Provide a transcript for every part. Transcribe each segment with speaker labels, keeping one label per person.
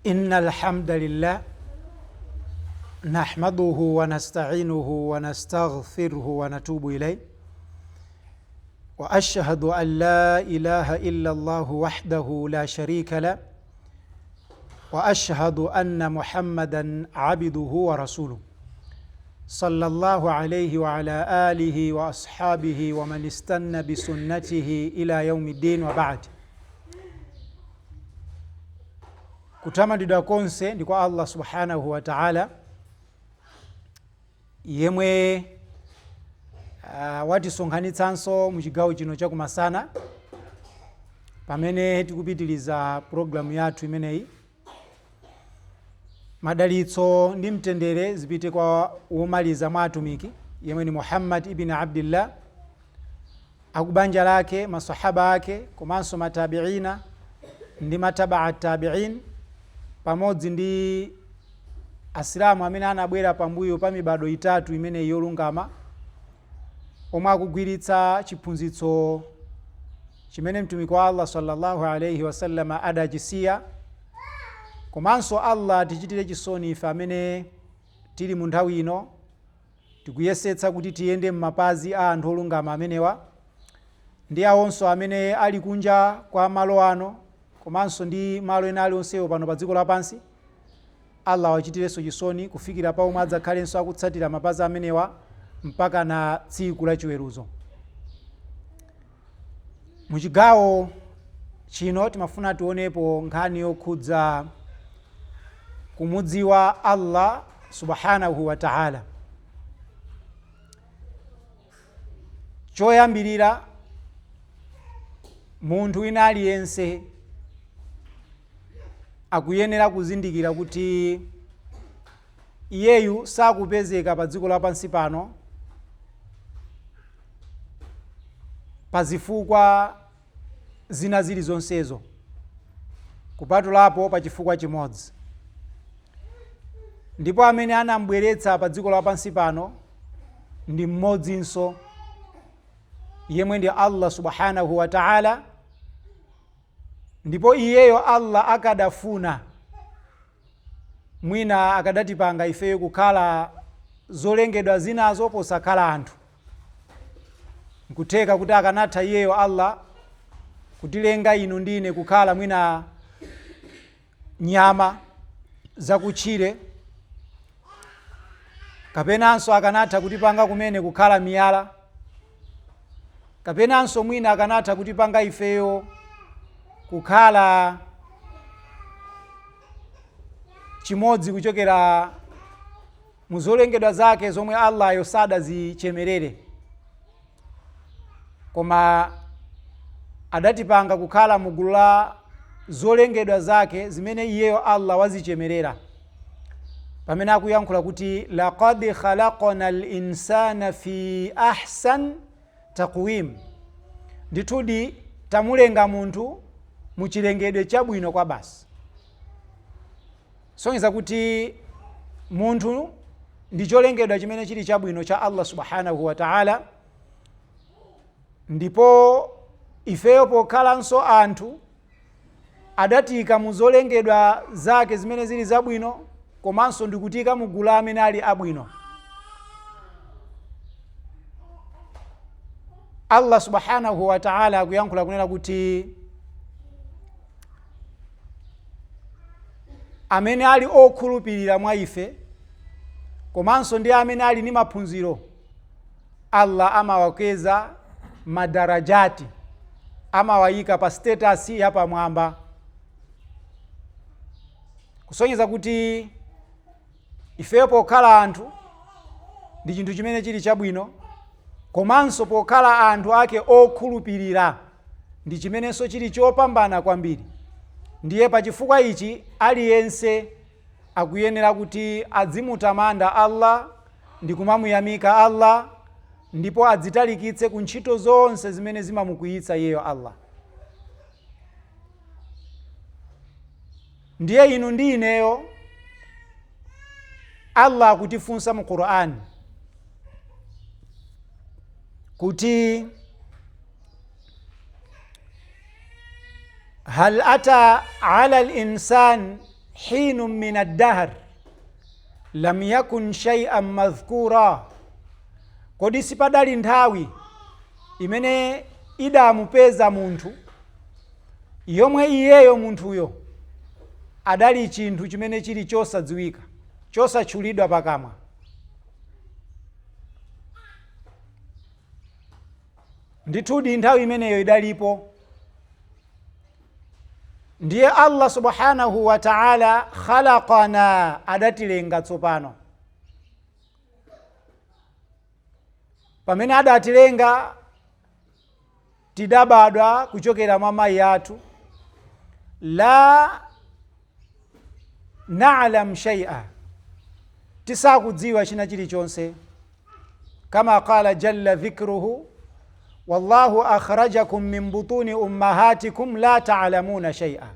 Speaker 1: إن الحمد لله نحمده ونستعينه ونستغفره ونتوب إليه، وأشهد أن لا إله إلا الله وحده لا شريك له، وأشهد أن محمدا عبده ورسوله صلى الله عليه وعلى آله وأصحابه ومن استنى بسنته إلى يوم الدين، وبعد. Kutamandidwa konse ndi kwa Allah subhanahu wa ta'ala, yemwe watisonkhanitsanso mu chigawo chino chakumasana pamene tikupitiriza pulogalamu yathu imeneyi. Madalitso ndi mtendere zipite kwa womaliza mwa atumiki, yemwe ni Muhammad ibn Abdillah, akubanja lake, masahaba ake, komanso matabiina ndi matabaa tabiin, pamodzi ndi Asilamu amene anabwera pambuyo pa mibado itatu imeneyi yolungama, omwe akugwiritsa chiphunzitso chimene mtumiki wa Allah sallallahu alaihi wasallama adachisiya. Komanso Allah tichitire chisoni ife amene tili mu nthawi ino tikuyesetsa kuti tiyende m'mapazi a anthu olungama amenewa, ndi awonso amene ali kunja kwa malo ano komanso ndi malo ena aliwonsewo pano pa dziko lapansi. Allah wachitirenso chisoni kufikira pa omwe adzakhalenso akutsatira mapazi amenewa mpaka na tsiku la chiweruzo. Muchigawo chino timafuna tionepo nkhani yokhudza kumudziwa Allah subhanahu wa ta'ala. Choyambirira, munthu wina aliyense akuyenera kuzindikira kuti iyeyu sakupezeka pa dziko lapansi pano pa zifukwa zina zilizonsezo kupatulapo pa chifukwa chimodzi, ndipo amene anambweretsa pa dziko lapansi pano ndi mmodzinso, yemwe ndi Allah subhanahu wa ta'ala. Ndipo iyeyo Allah akadafuna mwina akadatipanga ifeyo kukhala zolengedwa zinazo posakhala anthu. Nkutheka kuti akanatha iyeyo Allah kutilenga inu ndine kukhala mwina nyama zakutchire, kapenanso akanatha kutipanga kumene kukhala miyala, kapenanso mwina akanatha kutipanga ifeyo kukhala chimodzi kuchokera muzolengedwa zake zomwe Allayo sadazichemerere, koma adatipanga kukhala mugulu la zolengedwa zake zimene iyeyo Allah wazichemerera, pamene akuyankhula kuti laqad khalaqna al-insana fi ahsan taqwim, ndithudi tamulenga munthu muchilengedwe chabwino kwa basi. Sonyeza kuti munthu ndi cholengedwa chimene chili chabwino cha Allah subhanahu wa ta'ala. Ndipo ifeyo pokhalanso anthu adatika muzolengedwa zake zimene zili zabwino, komanso ndikutika mugulu amene ali abwino. Allah subhanahu wa ta'ala akuyankhula kunena kuti amene ali okhulupirira mwa ife komanso ndi amene ali ndi maphunziro, Allah amawakweza madarajati, amawayika pa status yapamwamba, kusonyeza kuti ifeyo pokhala anthu ndi chinthu chimene chili chabwino, komanso pokhala anthu ake okhulupirira ndi chimenenso chili chopambana kwambiri. Ndiye pachifukwa ichi aliyense akuyenera kuti adzimutamanda Allah ndi kumamuyamika Allah, ndipo adzitalikitse ku ntchito zonse zimene zimamukwiyitsa iyeyo Allah. Ndiye inu ndi ineyo Allah akutifunsa mu Qur'an kuti hal ata ala al-insan Hinun min addahr lam yakun shay'an madhkura? Kodi sipadali nthawi imene idamupeza munthu yomwe iyeyo munthuyo adali chinthu chimene chili chosadziwika, chosatchulidwa pakamwa? Ndithudi nthawi imeneyo idalipo. Ndiye Allah subhanahu wa ta'ala khalaqana, adatilenga tsopano. Pamene adatilenga tidabadwa kuchokera mwa mayi athu, la na'lam shay'a, tisakudziwa china chilichonse. Kama qala jalla dhikruhu, wallahu akhrajakum min butuni ummahatikum la ta'lamuna shay'a.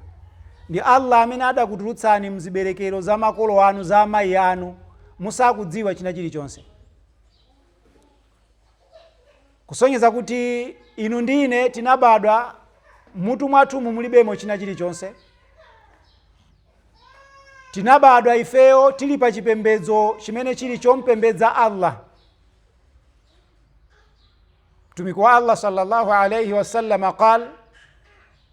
Speaker 1: Ndi Allah amene adakutulutsani mziberekero za makolo anu, za amayi anu, musakudziwa china chilichonse. Kusonyeza kuti inu ndi ine tinabadwa mutu mwathumu mulibemo china chilichonse. Tinabadwa ifeyo tili pa chipembedzo chimene chili chompembedza Allah. Mtumiki wa Allah sallallahu alayhi wasallam qal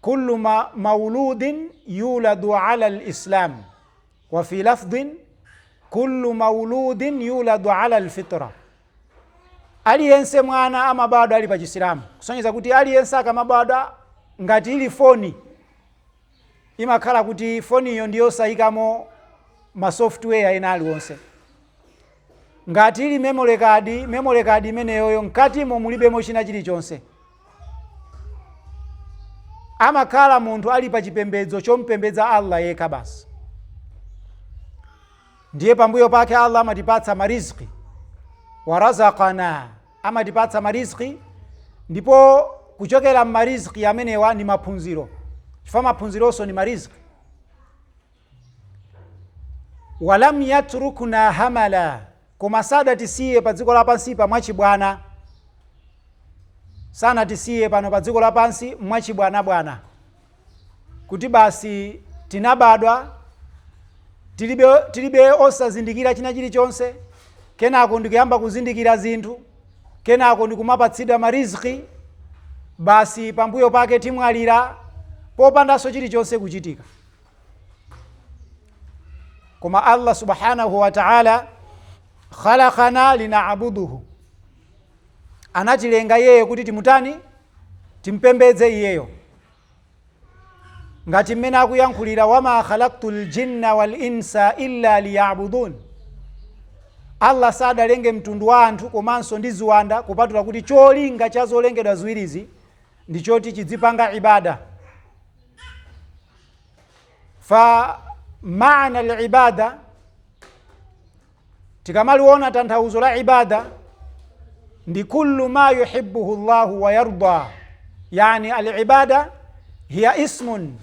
Speaker 1: kullu mauludin yuladu ala alislam, wa fi lafdhin kullu mauludin yuladu ala alfitra. Aliyense mwana amabadwa ali pa chisilamu, kusonyeza kuti aliyense akamabadwa ngati ili foni imakhala kuti foniyo ndiyosayikamo ma software ena aliwonse. Ngati ili memory card, memory card imeneyoyo mkatimo mulibemo china chilichonse. Amakhala munthu ali pa chipembedzo chompembedza Allah yekha basi. Ndiye pambuyo pake Allah amatipatsa mariziki, warazaqana, amatipatsa mariziki. Ndipo kuchokera mmariziki amenewa ni maphunziro, chifukwa maphunzironso ni mariziki. Walam yatrukna hamala, koma sadatisiye pa dziko lapansi pa mwachibwana, sanatisiye pano pa dziko lapansi mwachibwanabwana, kuti basi tinabadwa tilibe osazindikira china chilichonse, kenako ndikuyamba kuzindikira zinthu, kenako ndikumapatsidwa mariziki, basi pambuyo pake timwalira popandanso chilichonse kuchitika. Koma Allah subhanahu wa ta'ala khalaqana lina'buduhu, anatilenga iyeyo kuti timutani, timpembedze iyeyo, ngati mmene akuyankhulira wama khalaqtu ljinna wal insa illa liya'budun. Allah sadalenge mtundu wa anthu komanso ndi ziwanda kupatula kuti cholinga cha zolengedwa ziwirizi ndi choti chidzipanga ibada. Fa maana al-ibada, tikamaliona tanthauzo la ibada ndi kullu ma yuhibbuhu Allahu wa yarda. Yani al-ibada hiya ismun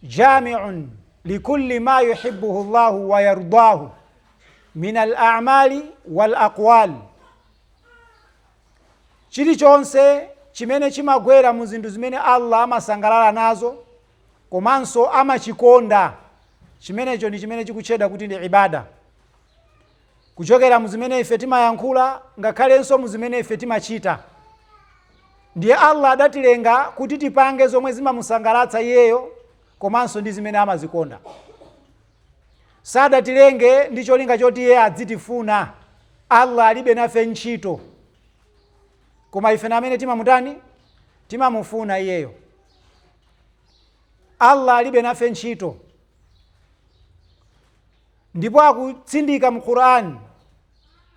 Speaker 1: jami'un likulli ma yuhibbuhu Allahu wa yardahu min al-a'mali wal aqwal. Chilichonse chimene chimagwera mu zinthu zimene Allah amasangalala nazo komanso amachikonda, chimenecho ndi chimene chikutchedwa kuti ndi ibada. Kuchokera mu zimene ife timayankhula ngakhalenso mu zimene ife timachita. Ndiye Allah adatilenga kuti tipange zomwe zimamusangalatsa iyeyo komanso ndi zimene amazikonda. Sadatilenge ndi cholinga choti iye adzitifuna. Allah alibe nafe ntchito, koma ife namene timamutani, timamufuna iyeyo. Allah alibe nafe ntchito. Ndipo akutsindika mu Quran,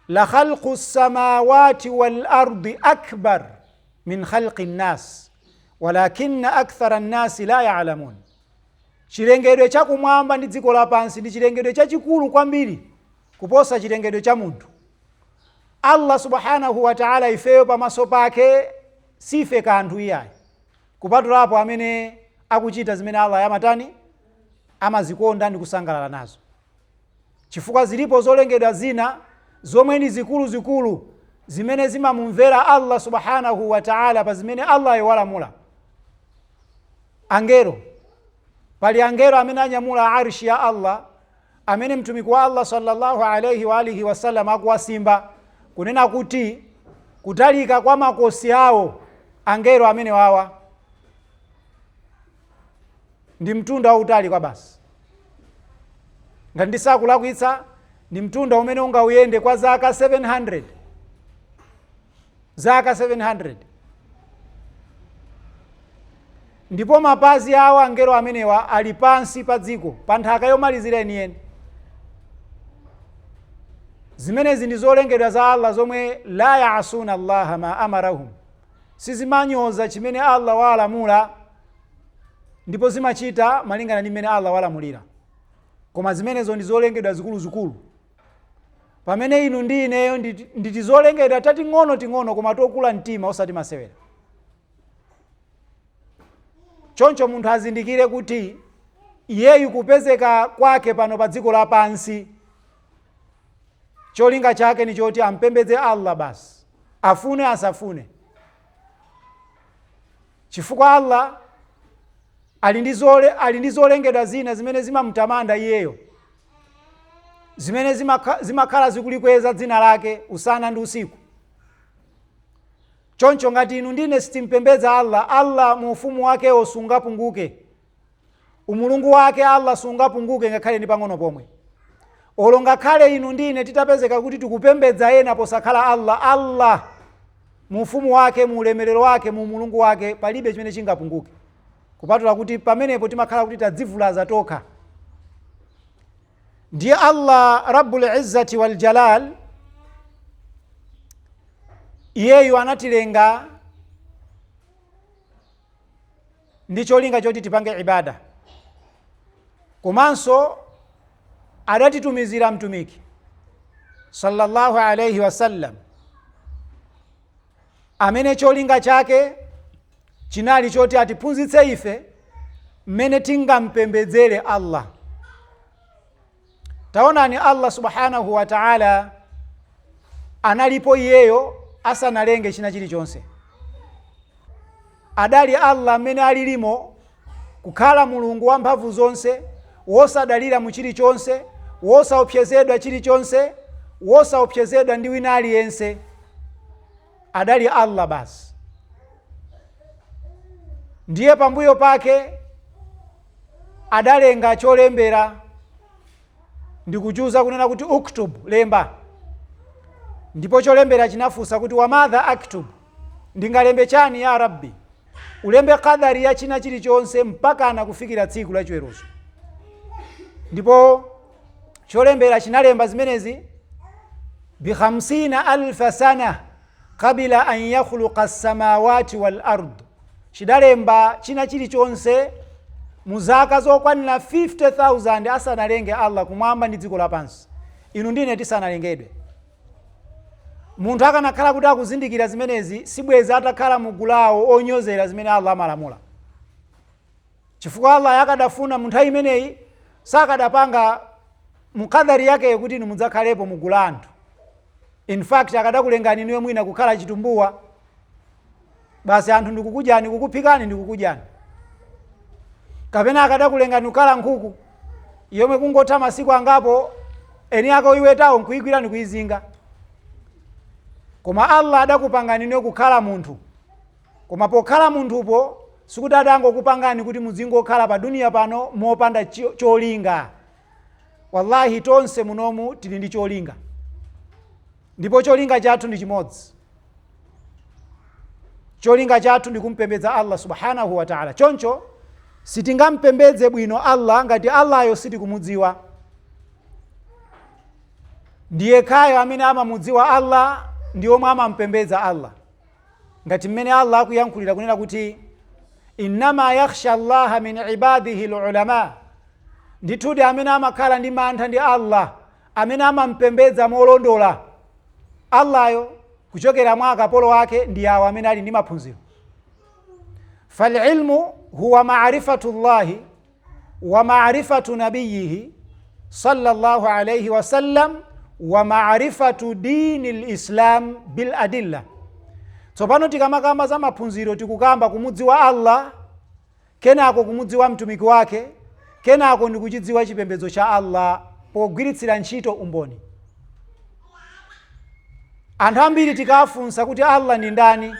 Speaker 1: la khalqu samawati wal ardi akbar min khalqi nnas walakinna akthara nnasi la ya'lamun. Chilengedwe chakumwamba ndi dziko lapansi ndi chilengedwe chachikulu kwambiri kuposa chilengedwe cha munthu. Allah subhanahu wa ta'ala ifeyo pamaso pake sife kanthu iyayi, kupatulapo amene akuchita zimene Allah amatani, amazikonda ndi kusangalala nazo. Chifukwa zilipo zolengedwa zina zomwe ndi zikuluzikulu zimene zimamumvera Allah subhanahu wa ta'ala pa zimene Allah ayiwalamula. Angelo, pali angelo amene anyamula arshi ya Allah Amene mtumiki wa Allah sallallahu alaihi wa alihi wasallam akuwasimba kunena kuti kutalika kwa makosi awo angelo amene wawa ndi mtunda wautali kwa basi, ngati ndisakulakwitsa, ndi mtunda umene ungauyende kwa zaka 700, zaka 700. Ndipo mapazi awo angelo amenewa ali pansi pa dziko, pa nthaka yomalizira yeniyeni. Zimenezi ndi zolengedwa za Allah zomwe la yaasuna Allaha ma amarahum, sizimanyoza chimene Allah walamula ndipo zimachita malingana ndi mmene Allah walamulira. Koma zimenezo ndi zolengedwa zikuluzikulu, pamene inu ndi ineyo nditi zolengedwa tating'ono ting'ono koma tokula mtima osati masewera. Choncho munthu azindikire kuti iyeyu kupezeka kwake pano pa dziko lapansi, cholinga chake ni choti ampembedze Allah basi, afune asafune, chifukwa Allah ali ndi zolengedwa zina zimene zimamutamanda iyeyo, zimene zimakhala zikulikweza dzina lake usana ndi usiku. Choncho ngati inu ndine sitimpembedza Allah, Allah mu ufumu wakewo sungapunguke, umulungu wake Allah sungapunguke ngakhale ndi pang'ono pomwe. Olo ngakhale inu ndine titapezeka kuti tikupembedza ena posakhala Allah, Allah mu ufumu wake, mu ulemerero wake, mu umulungu wake, palibe chimene chingapunguke, kupatula kuti pamenepo timakhala kuti tadzivulaza tokha. Ndiye Allah Rabbul Izzati wal Jalal iyeyu anatilenga ndi cholinga choti tipange ibada, komanso adatitumizira mtumiki sallallahu alaihi wasallam amene cholinga chake chinali choti atiphunzitse ife mmene tingampembedzere Allah. Taonani, Allah subhanahu wa ta'ala analipo iyeyo asanalenge china chilichonse. Adali Allah amene alilimo kukhala Mulungu wamphamvu zonse, wosadalira mu chilichonse, wosaopsezedwa chilichonse, wosaopsezedwa ndi wina aliyense. Adali Allah basi. Ndiye pambuyo pake adalenga cholembera ndikuchuza kunena kuti uktub, lemba. Ndipo cholembera chinafunsa kuti wamadha aktub, ndingalembe chani ya Rabbi? Ulembe qadari ya china chilichonse mpakana kufikira tsiku la chiweruzo. Ndipo cholembera chinalemba zimenezi bi 50,000 sana qabila an yakhluqa as-samawati wal ard. Chidalemba china chilichonse mu zaka zokwanira 50,000 asanalenge Allah kumwamba ndi dziko lapansi, inu ndine tisanalengedwe. Munthu akanakhala kuti akuzindikira zimenezi, sibwezi atakhala mugulawo onyozera zimene Allah amalamula, chifukwa Allah akadafuna mu nthawi imeneyi sakadapanga mukadari yakeyo kuti inu mudzakhalepo mugula anthu. In fact, akadakulengani inuyo mwina kukhala chitumbuwa basi, anthu ndikukudyani, kukuphikani ndikukudyani, kapena akadakulengani kukhala nkhuku yomwe kungotha masiku angapo eni ake oyiwetawo nkuigwira ndikuizinga. Koma Allah adakupangani inuyo kukhala munthu. Koma pokhala munthupo sikuti adangokupangani kuti muzingokhala pa duniya pano mopanda cholinga. Wallahi, tonse munomu tili ndi cholinga, ndipo cholinga chathu ndi chimodzi. Cholinga chathu ndi kumpembedza Allah subhanahu wa ta'ala. Choncho sitingampembedze bwino Allah ngati Allahyo sitikumudziwa. Ndiye khayo amene amamudziwa Allah ndi omwe amampembedza Allah, ngati mmene Allah akuyankhulira kunena kuti innama yakhsha Allaha min ibadihi lulama. Ndithudi amene amakhala ndi mantha ndi Allah, amene amampembedza molondola Allahyo kuchokera mwa akapolo ake, ndi awo amene ali ndi maphunziro. Falilmu huwa marifatu llahi wa marifatu nabiyihi sallallahu alayhi wasallam wa marifatu dini lislam bil adilla. Tsopano tikamakamba za maphunziro, tikukamba kumudziwa Allah, kenako kumudziwa mtumiki wake, kenako ndikuchidziwa chipembedzo cha Allah. Pogwiritsira ntchito umboni. Anthu ambiri tikafunsa kuti Allah ndi ndani,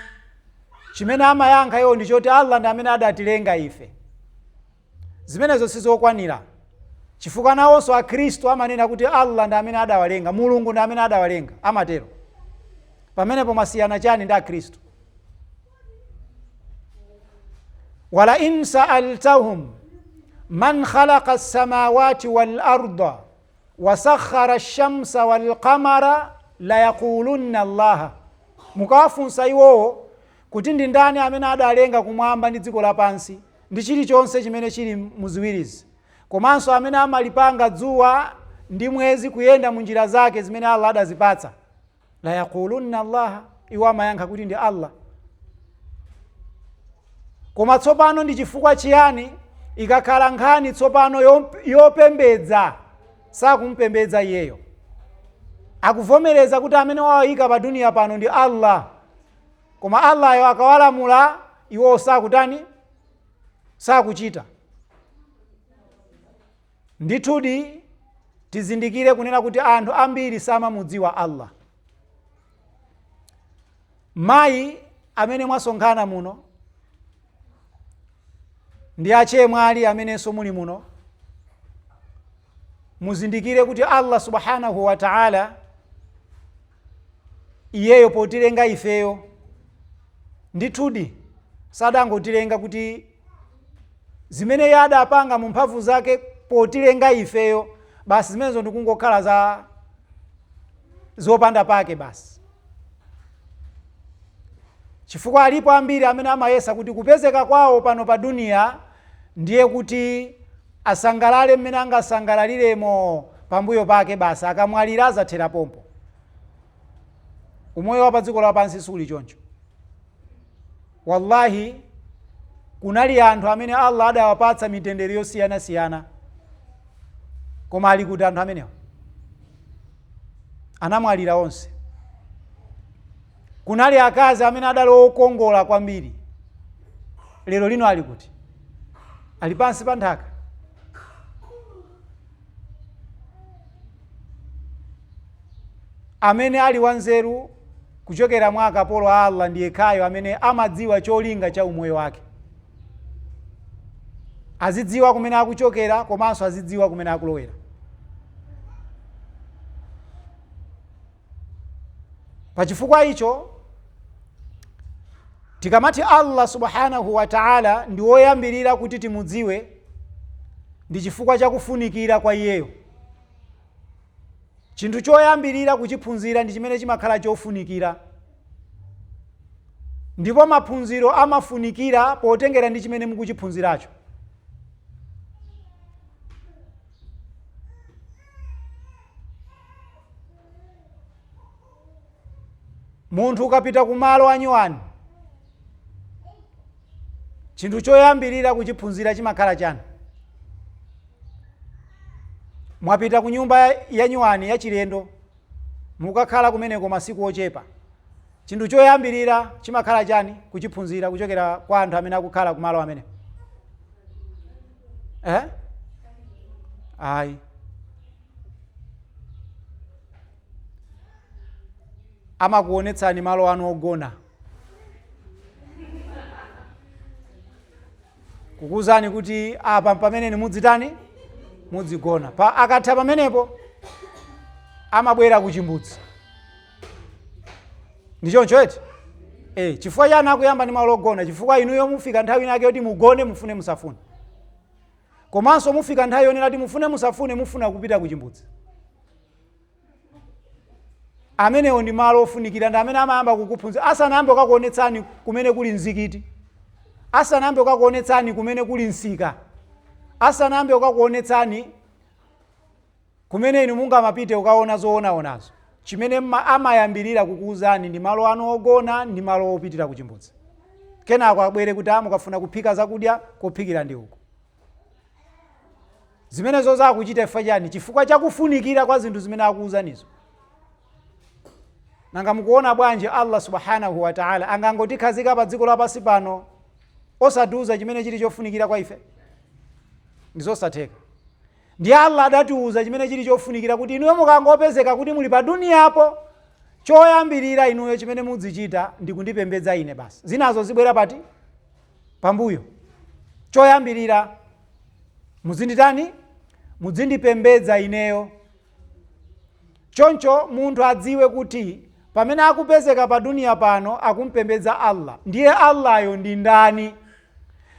Speaker 1: chimene amayankha iwo ndi choti Allah ndi amene adatilenga ife. Zimenezo sizokwanira, chifukwa nawonso Akhristu amanena kuti Allah ndi amene adawalenga, Mulungu ndi amene adawalenga, amatero. Pamenepo mwasiyana chani ndi Akhristu? Wala in saaltahum man khalaqa lsamawati walarda wasakhara lshamsa walqamara layaqulunna Allaha. Mukawafunsa iwowo kuti ndi ndani amene adalenga kumwamba ndi dziko lapansi ndi chilichonse chimene chili muziwirizi, komanso amene amalipanga dzuwa ndi mwezi kuyenda mu njira zake zimene Allah adazipatsa, layaqulunna Allaha, iwo amayankha kuti ndi Allah. Koma tsopano ndi chifukwa chiyani ikakhala nkhani tsopano yopembedza sakumpembedza iyeyo? Akuvomereza kuti amene wawayika pa duniya pano ndi Allah, koma Allahyo akawalamula iwowo sakutani? Sakuchita. Ndithudi tizindikire kunena kuti anthu ambiri samamudziwa Allah. Mayi amene mwasonkhana muno ndi achemwali amenenso muli muno, muzindikire kuti Allah subhanahu wa ta'ala iyeyo potilenga ifeyo ndithudi sadangotilenga kuti zimene iye adapanga mu mphamvu zake potilenga ifeyo basi zimenezo ndikungokhala za zopanda pake basi. Chifukwa alipo ambiri amene amayesa kuti kupezeka kwawo pano pa duniya ndiye kuti asangalale mmene angasangalaliremo, pambuyo pake basi akamwalira azathera pompo. Umoyo wa pa dziko lapansi suli choncho. Wallahi, kunali anthu amene Allah adawapatsa mitendere yosiyanasiyana, koma ali kuti anthu amenewa? Anamwalira onse. Kunali akazi amene adali okongola kwambiri, lero lino ali kuti? Ali pansi pa nthaka. Amene ali wanzeru kuchokera mwa akapolo a Allah ndi yekhayo amene amadziwa cholinga cha umoyo wake, azidziwa kumene akuchokera komanso azidziwa kumene akulowera. Pachifukwa icho tikamati Allah subhanahu wa ta'ala ndi woyambirira kuti timudziwe, ndi chifukwa chakufunikira kwa iyeyo. Chinthu choyambirira kuchiphunzira ndi chimene chimakhala chofunikira, ndipo maphunziro amafunikira potengera ndi chimene mukuchiphunziracho. Munthu ukapita kumalo anyuwani, chinthu choyambirira kuchiphunzira chimakhala chani? Mwapita ku nyumba yanyuwani yachilendo, mukakhala kumeneko masiku ochepa, chinthu choyambirira chimakhala chani kuchiphunzira kuchokera kwa anthu amene akukhala kumalo amene? Eh? Ayi, amakuonetsani malo anu ogona, kukuwuzani kuti apa pamene mudzitani, mudzigona. Pa akatha pamenepo amabwera ku chimbudzi. Ndi choncho eti? Chifukwa chani akuyamba ndi malo ogona? Chifukwa inuyo mufika nthawi inake yoti mugone, mufune musafune, komanso mufika nthawi yonena kuti mufune musafune mufuna kupita ku chimbudzi. Amenewo ndi malo ofunikira, ndi amene amayamba kukuphunzira asanayambe kukakuonetsani kumene kuli mzikiti, asanayambe kukakuonetsani kumene kuli msika, asanayambe kukakuonetsani kumene inu mungamapite kukaona zoonaonazo. Chimene amayambirira kukuwuzani ndi malo anu ogona ndi malo opitira ku chimbudzi. Kenako abwere kuti mukafuna kuphika zakudya, kophikira ndi uku. Zimenezo zakuchita chifukwa chani? Chifukwa chakufunikira kwa zinthu zimene akuwuzanizo. Nanga mukuona bwanji Allah subhanahu wa ta'ala angangotikhazika pa dziko lapansi pano osatiuza chimene chili chofunikira kwa ife? Ndizosatheka. Ndiye Allah adatiuza chimene chili chofunikira kuti inuyo mukangopezeka kuti muli pa duniyapo, choyambirira inuyo chimene mudzichita ndi kundipembedza ine basi. Zinazo zibwera pati? Pambuyo. Choyambirira muzinditani? Mudzindipembedza ineyo. Choncho munthu adziwe kuti pamene akupezeka pa duniya pano akumpembedza Allah. Ndiye Allahyo ndi ndani?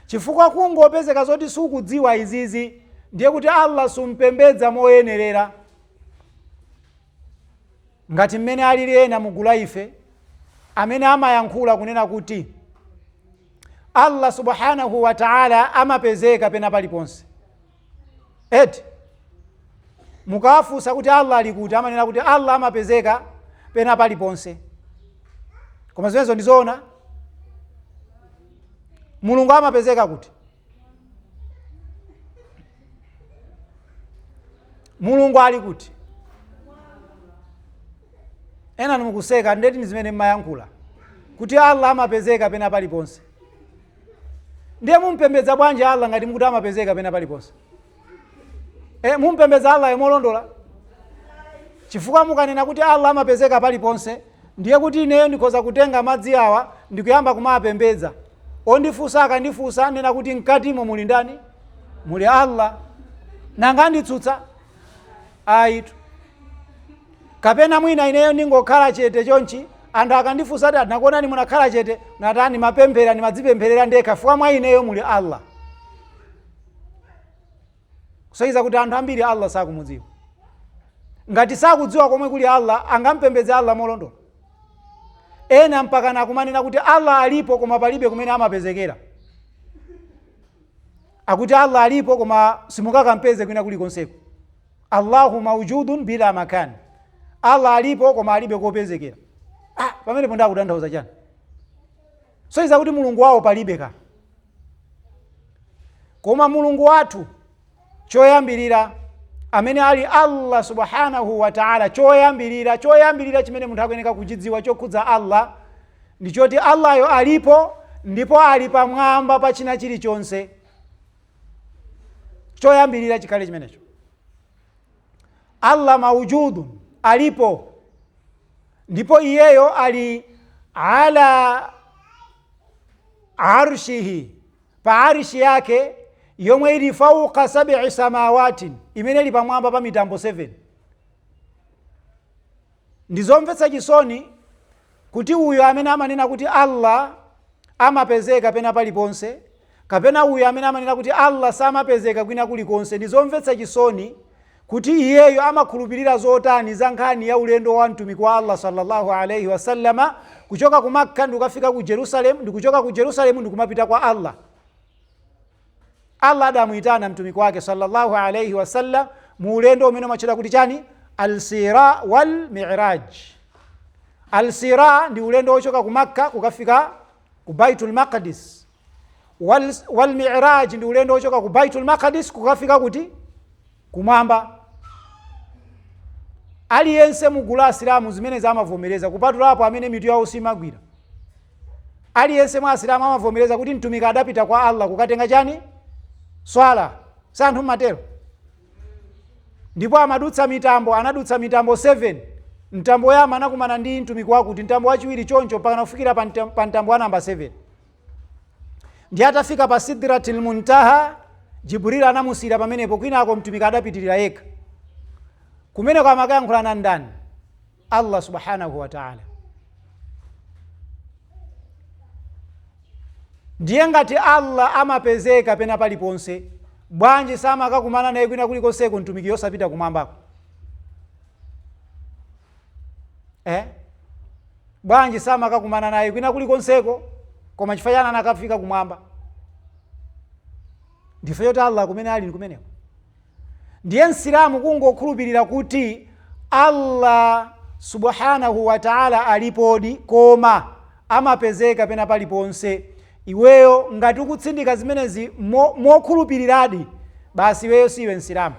Speaker 1: Chifukwa kungopezeka zoti sukudziwa izizi, ndiye kuti Allah sumpembedza moyenerera. Ngati mmene alili ena mugulu la ife amene amayankhula kunena kuti Allah subhanahu wa ta'ala amapezeka pena paliponse. Eti mukawafunsa kuti Allah ali kuti, amanena kuti Allah amapezeka pena paliponse. Koma zimenezo ndi zoona? Mulungu amapezeka kuti? Mulungu ali kuti? Ena mukuseka, ndeti ndi zimene mmayankhula kuti Allah amapezeka pena paliponse. Ndiye mumpembedza bwanji Allah ngati mukuti amapezeka pena paliponse? Mumpembedza Allah molondola? Chifukwa mukanena kuti Allah amapezeka paliponse, ndiye kuti ineyo ndikhoza kutenga madzi awa ndikuyamba kumapembedza. Ondifunsa akandifunsa nena kuti mkatimo muli ndani? Muli Allah. Nanga anditsutsa? Ayitu. Kapena mwina ineyo ndingokhala chete chonchi, anthu akandifunsa ati anakuonani munakhala chete, natani mapemphera ndimadzipempherera ndekha, chifukwa mwa ineyo muli Allah. Kusonyeza kuti anthu ambiri Allah sakumudziwa. Ngati sakudziwa komwe kuli Allah, angampembedze Allah molondola? Ena mpakana akumanena kuti Allah alipo koma palibe kumene amapezekera. Akuti Allah alipo koma simukakampeze kwina kulikonseko. Allahu maujudun bila makan. Allah alipo koma alibe kopezekera. Pamenepo ndakutanthauza chani? Kusonyeza kuti Mulungu wawo palibe ka. Koma Mulungu wathu choyambirira amene ali Allah subhanahu wa ta'ala, choyambirira chimene munthu akuyeneka kuchidziwa chokhudza Allah ndi choti Allahyo alipo ndipo ali pamwamba pa china chilichonse. Choyambirira chikhale chimenecho. Allah maujudun, alipo ndipo iyeyo ali ala arshihi, pa arshi yake yomwe ili fauka sab'i samawatin, imene ili pamwamba pa mitambo 7. Ndizomvetsa chisoni kuti uyo amene amanena kuti Allah amapezeka pena paliponse, kapena uyo amene amanena kuti Allah samapezeka kwina kulikonse, ndizomvetsa chisoni kuti iyeyo amakhulupirira zotani za nkhani ya ulendo wa mtumiki wa Allah sallallahu alayhi wasallama kuchoka ku Makka ndikukafika ku Jerusalem, ndikuchoka ku Jerusalem ndikumapita kwa Allah. Allah adamuyitana mtumiki wake sallallahu alayhi wasallam mu ulendo umene umatchedwa kuti chani? Al-Sira wal Mi'raj. Al-Sira ndi ulendo wochoka ku Makka kukafika ku Baitul Maqdis. Wal Mi'raj ndi ulendo wochoka ku Baitul Maqdis kukafika kuti? Kumwamba. Aliyense mugulu la Asilamu zimene zamavomereza, kupatulapo amene mitu yawo simagwira. Aliyense mwa Asilamu amavomereza kuti mtumiki adapita kwa Allah kukatenga chani? Swala. Sa anthu mmatero? Ndipo amadutsa mitambo, anadutsa mitambo 7. Mtambo woyamba anakumana ndi mtumiki wakuti, mtambo wachiwiri choncho mpaka kufikira pa mtambo wa namba 7. Ndi atafika pa Sidratil Muntaha, Jibril anamusira pamenepo, kwinako mtumiki adapitirira yekha. Kumeneko amakayankhulana ndani? Allah subhanahu wa ta'ala. Ndiye ngati Allah amapezeka pena paliponse, bwanji samakakumana naye kwina kulikonseko mtumiki yosapita kumwambako? Bwanji samakakumana naye kwina kulikonseko, koma chifukwa chani anakafika kumwamba? Ndife choti Allah kumene ali kumeneko. Ndiye Msilamu kungokhulupirira kuti Allah subhanahu wa ta'ala alipodi koma amapezeka pena paliponse, iweyo ngati ukutsindika zimenezi mokhulupiriradi, basi iweyo siwe Msilamu.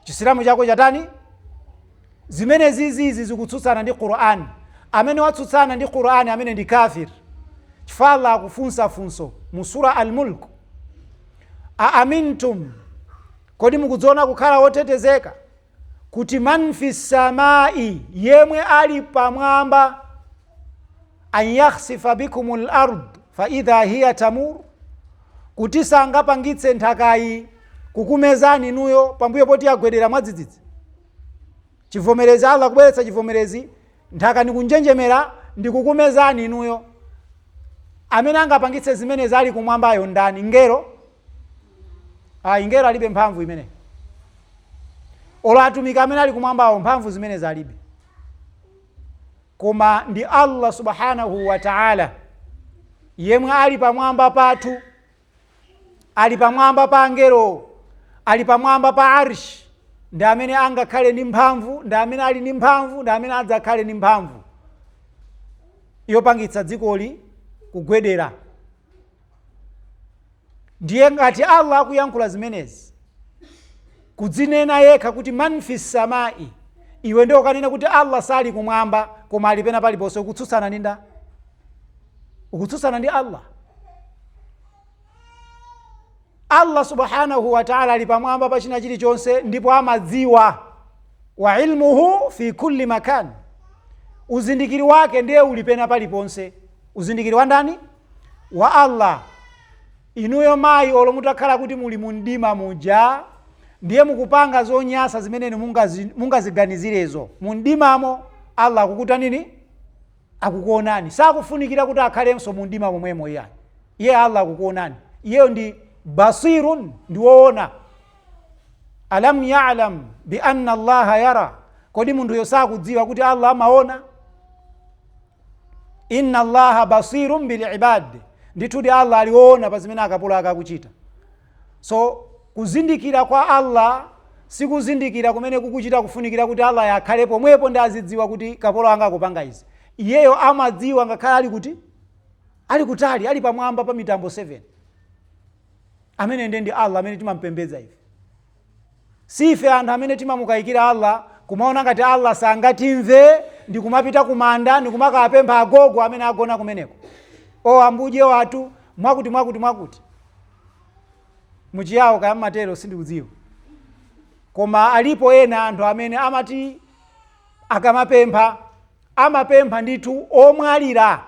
Speaker 1: Chisilamu chako chatani? Zimene zizizi zikutsutsana ndi Qur'an. Amene watsutsana ndi Qur'an amene ndi kafir. Chifukwa Allah akufunsa funso mu sura Al-Mulk, a amintum Kodi mukudziona kukhala wotetezeka kuti man fi samai, yemwe ali pamwamba, an yakhsifa bikum lard faidha hiya tamur, kuti sangapangitse nthakayi kukumezani inuyo pambuyo poti yagwedera mwadzidzidzi? Chivomerezi, Allah kubweretsa chivomerezi, nthaka nikunjenjemera ndikukumezani inuyo. Amene angapangitse zimenezi ali kumwambayo ndani? Ngero? Ayi, ngero alibe mphamvu imeneyi. Olo atumiki amene ali kumwambawo mphamvu zimenezi alibe, koma ndi Allah subhanahu wa taala yemwe ali pamwamba pathu, ali pamwamba pa angelo, ali pamwamba pa arshi, ndi amene angakhale ndi mphamvu, ndi amene ali ndi mphamvu, ndi amene adzakhale ndi mphamvu yopangitsa dzikoli kugwedera. Ndiye ngati Allah akuyankhula zimenezi, kudzinena yekha kuti man fi samai, iwe ndiye ukanena kuti Allah sali kumwamba koma ali pena paliponse, ukutsutsana ndi nda? Ukutsutsana ndi Allah. Allah subhanahu wa taala ali pamwamba pa china chilichonse ndipo amadziwa, wa ilmuhu fi kulli makan, uzindikiri wake ndiye uli pena paliponse. Uzindikiri wa ndani? Wa Allah. Inuyo mayi, olo mutakhala kuti muli mu mdima muja, ndiye mukupanga zonyasa zimene mungaziganizirezo mu mdimamo, Allah akukuta nini? Akukuonani. Sakufunikira kuti akhalenso mu mdima momwemo iyayi. Iye Allah akukuonani, iyeyo ndi basirun, ndi woona. Alam yalam bi anna Allaha yara, kodi munthuyo sakudziwa kuti Allah amaona? Inna Allaha basirun bil ibad, ndithudi Allah aliwoona pa zimene akapolo ake akuchita. So kuzindikira kwa Allah sikuzindikira kumene kukuchita kufunikira kuti Allah akhale pomwepo ndi azidziwa kuti kapolo anga akupanga izi. Iyeyo amadziwa ngakhale ali kuti ali kutali, ali pamwamba pa mitambo 7. Amene ndiye ndi Allah amene timampembedza ife. Si ife anthu amene timamukayikira Allah, kumaona ngati Allah sangatimve, ndi kumapita kumanda ndi kumakapempha agogo amene agona kumeneko, o ambuje watu mwakuti mwakuti mwakuti, muchiyawo kaya mmatero sindikudziwa. Koma alipo ena anthu amene amati akamapempha amapempha ndithu omwalira,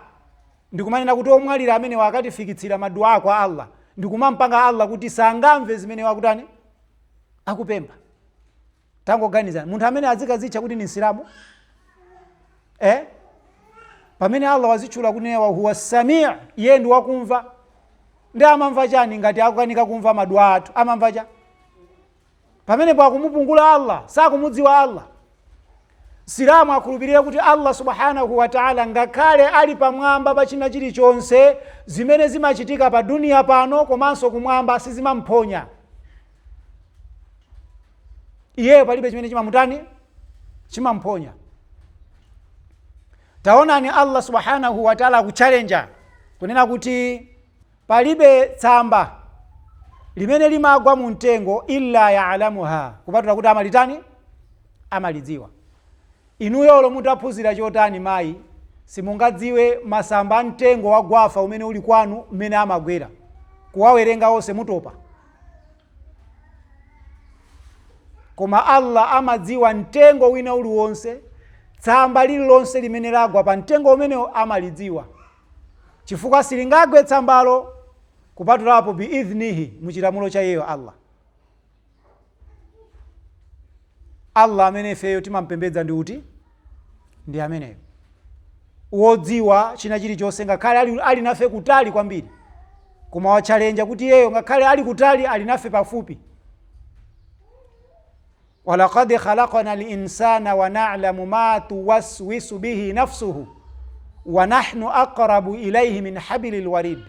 Speaker 1: ndikumanena kuti omwalira amene akatifikitsira maduwa kwa Allah, ndikumampanga Allah kuti sangamve zimene wakutani akupempha. Tangoganizani, munthu amene azikazitcha kuti ni Msilamu, Pamene Allah wazitchula kunena wa huwa sami, iye ndi wakumva. Ndi amamva chani ngati akukanika kumva maduwa athu? Amamva cha? Pamenepo akumupungula Allah, sakumudziwa Allah. Silamu akhulupirira kuti Allah subhanahu wa ta'ala ngakhale ali pamwamba pa china chilichonse, zimene zimachitika pa duniya pano komanso kumwamba sizimamphonya iyeyo, palibe chimene chimamutani chimamphonya. Taonani, Allah subhanahu wa ta'ala akuchalenja kunena kuti palibe tsamba limene limagwa mu mtengo illa ya'lamuha, kupatula kuti amalitani amalidziwa. Inuyo olo mutaphunzira chotani mayi, simungadziwe masamba a mtengo wa gwafa umene uli kwanu mmene amagwera, kuwawerenga onse mutopa. Koma Allah amadziwa mtengo wina uliwonse, tsamba lililonse limene lagwa pa mtengo umenewo amalidziwa, chifukwa silingagwe tsambalo kupatulapo biidhnihi, muchilamulo cha iyeyo Allah. Allah amene ifeyo timampembedza ndi uti? Ndi ameneyo wodziwa china chilichonse, ngakhale ali nafe kutali kwambiri, koma watchalenja kuti iyeyo ngakhale ali kutali ali nafe pafupi. Walaqad khalaqna linsana wa na'lamu ma tuwaswisu bihi nafsuhu wa nahnu aqrabu ilayhi min hablil warid.